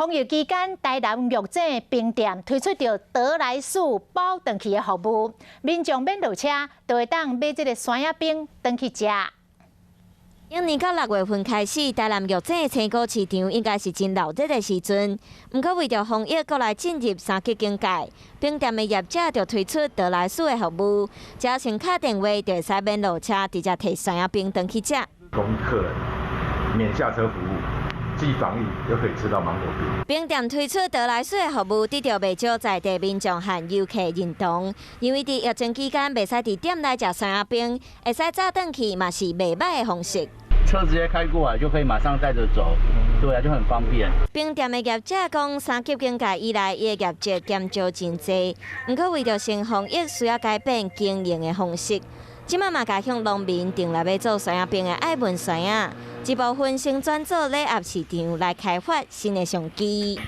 防疫期間，台南玉井冰店推出著得來速包轉去的服務，民眾免落車，就會當買這个酸仔冰轉去食。今年到6月份開始，台南玉井的青果市場應該是真鬧熱的時陣。毋過為著防疫，閣來進入三級警戒，冰店的業者就推出得來速的服務，只要先敲電話，就會使免落車，直接提酸仔冰轉去食。供客人免下車服務，既防疫又可以吃到芒果冰。冰店推出得來速的服務，得著袂少在地民眾和遊客認同，因為佇疫情期間袂使佇店內食酸仔冰，會使早轉去嘛是袂䆀的方式。車直接開過來就可以馬上帶著走，對啊，就很方便。冰店的業者講，三級警戒以來，伊的業績減少真濟，毋過為著先防疫，需要改變經營的方式。這擺嘛，共向農民訂來欲做酸仔冰的愛文酸仔，一部分先轉做禮盒市場來開發新的商機。